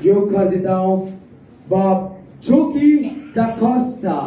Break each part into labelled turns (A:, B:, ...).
A: येवकार दिता बाब जोकी दा कॉस्ता.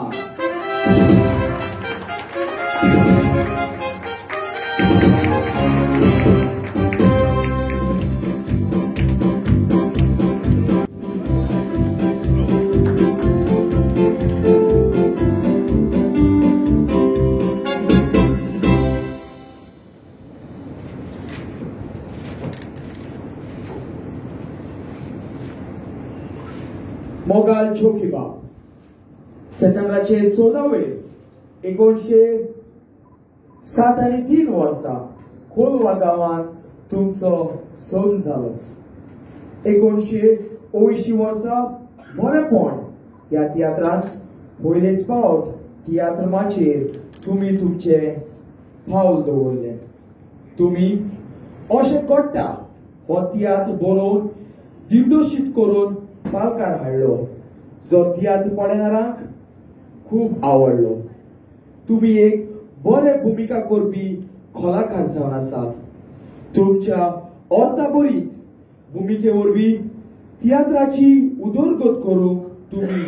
A: मोगाल जोकीबाब सप्टेंबराचे 14 1907 आनी 3 वर्सा कोलवा गांवांत तुमचो जल्म जालो. 1980 वर्सा बरेपण ह्या तियात्रांत पयलेच फावट तियात्र माचयेर तुमी तुमचें पावल दवरलें. तुमी अशें कोट्टा हो तियात्र बरोवन दिग्दर्शीत करून पालकार हाडलो, जो तियात्र पळयणारांक खूब आवडलो. तुमी एक बरे भुमिका करपी कलाकार जावन आसात. तुमच्या अर्था बरीत भुमिके वरवीं तियात्राची उदरगत करूंक तुमी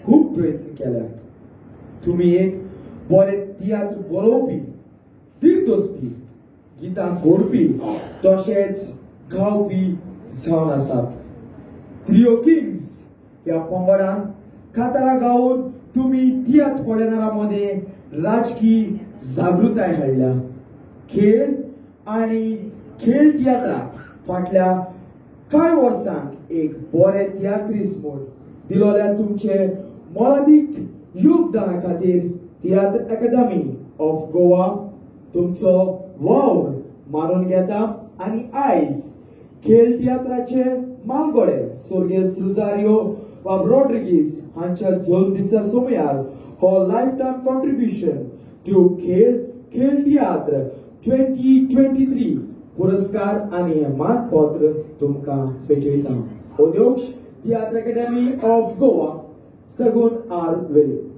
A: खूब प्रयत्न केल्यात. तुमी एक बरे तियात्र बरोवपी, दिग्दर्शपी, गितां करपी तशेंच गावपी जावन आसात. त्रियो किंग्स ह्या पंगडान कातारा गावन तुमी तियात्र पळयणारां मदें राजकी जागृताय हाडल्या. खेळ आनी खेळ तियात्राक फाटल्या कांय वर्सांक एक बरे तियात्रीस म्हूण दिलोल्या तुमचे मोलादीक योगदाना खातीर तियात्र अकादमी ऑफ गोवा तुमचो वावर मानून घेता आनी आयज खेळ तियात्राचे मालगडे स्वर्गेस्त रुजारियो बाब रॉड्रिगीस हांच्या जल्म दिसा सोमयार हो लायफ टायम कॉन्ट्रिब्युशन टू खेळ खेळ तियात्र 2023 पुरस्कार आनी हें मानपत्र तुमकां भेटयता. अध्यक्ष Tiatr Academy of Goa Sagun R Velip.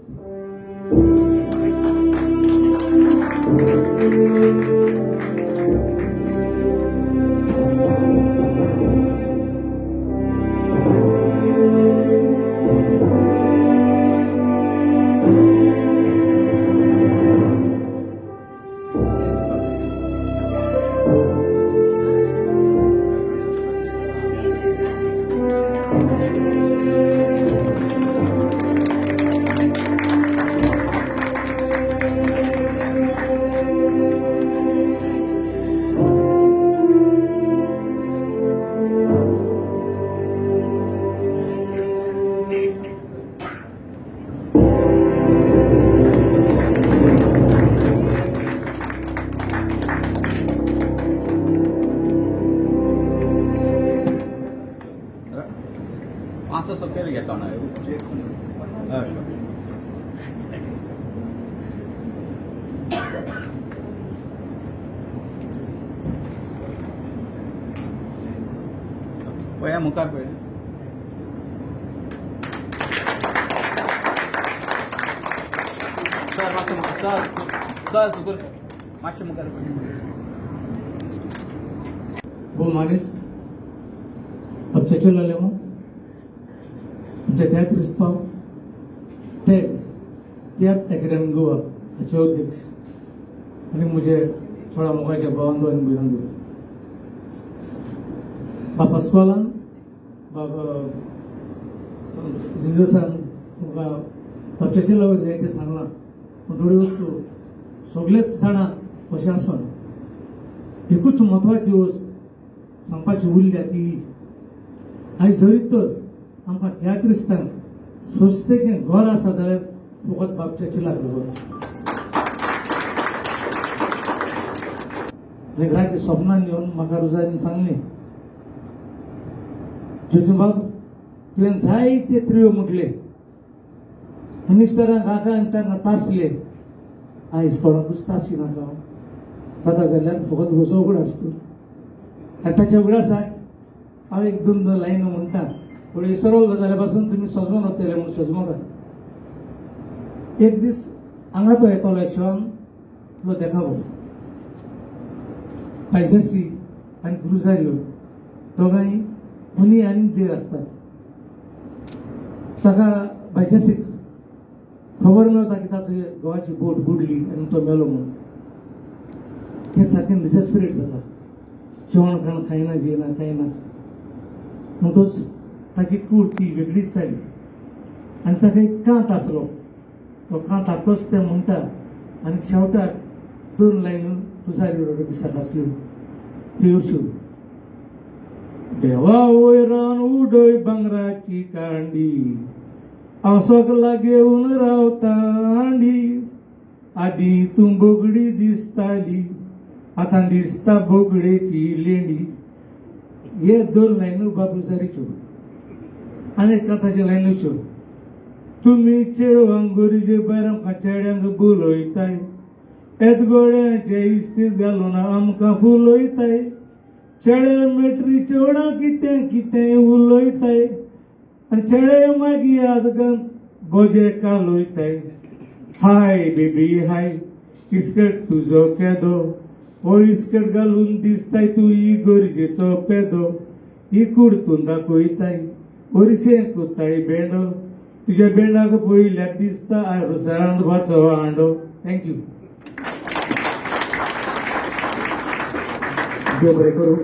B: पळया मुखार पळय. सर मातशें मुखार, सर सर मातशें मुखार पळय.
C: भोवमानेस्त आमच्या लेमो आमच्या तियात्रिस्त पाव टॅग तियात्र अकॅडमी गोवा हाचे अध्यक्ष आनी म्हजे थोड्या मोगाचे भावांदो आनी भयणांदो, बाब पास्कोलान बाब जिजसान तुमकां बाब चेचिला वयर जायतें सांगलां, पूण थोड्यो वस्तू सगळेच जाणा अशें आसना. एकूच म्हत्वाची वस्त सांगपाची उरल्या ती आयज जरी तर आमकां तियात्रिस्तांक संस्थेचें घर आसा जाल्यार फकत बाब चेचिलाक लागून. आनी राती सपनान येवन म्हाका रुजारीन सांगलें, जोकीम बाब तुवें जायते त्रियो म्हटले, मिनिस्टरांक हाका आनी तांकां तासले, आयज कोणाकूच तासी नाका हांव, जाता जाल्यार फकत म्हजो उगडास कर. आनी ताच्या उगडासाक हांव एक दोन दोन लायनो म्हणटा, पूण विसरलो जाल्यार पासून तुमी सजमोन वतले म्हूण सजमोता. एक दीस हांगा तो येतलो शॉन तुजो देखावो पायजसी आनी क्रुजारियो दोगांय मनी आनी देर आसतात. ताका भायच्यास खबर मेळटा की ताचो घोवाची बोट बुडली आनी तो मेलो म्हणून. तें सारकें डिसेस्परेट जाता, जेवण खाण खायना, जेयना खायना. म्हणटूच ताची कूड ती वेगळीच जाली आनी ताका एक कांत आसलो, तो कांत आकोच तें म्हणटा. आनी शेवटाक दोन लायन रुजारी रोड्रिगीसाक आसल्यो त्यो अश्यो: देवा वयरान उडय भांगराची कांडी, हांव सगला घेवन रावतांडी, आदीं तूं बोगडी दिसताली, आतां दिसता बोगडेची लेंडी. हे दोन लायन बाब रुजारीच्यो. आनी एक कांताच्यो लायन अश्यो: तुमी चेडवांक गरजे भायर आमकां चेड्यांक बोलयताय, एदगोड्याचे इस्तीद घालून आमकां फुलयताय, चेडे मेटरी चेवडां कितें कितें उलयताय, आनी चेडे मागीर आदगान बोजे कालयताय. हाय बेबी हाय इस्कट तुजो केदो, ओ इस्कट घालून दिसताय तूं ही गरजेचो पेदो, ही कूड तूं दाखयताय वरशें कोत्ताय भेंडो, तुज्या भेंडाक पयल्यार दिसता रोसारान वाचो हांडो. Thank you.
D: देव बरें करूं.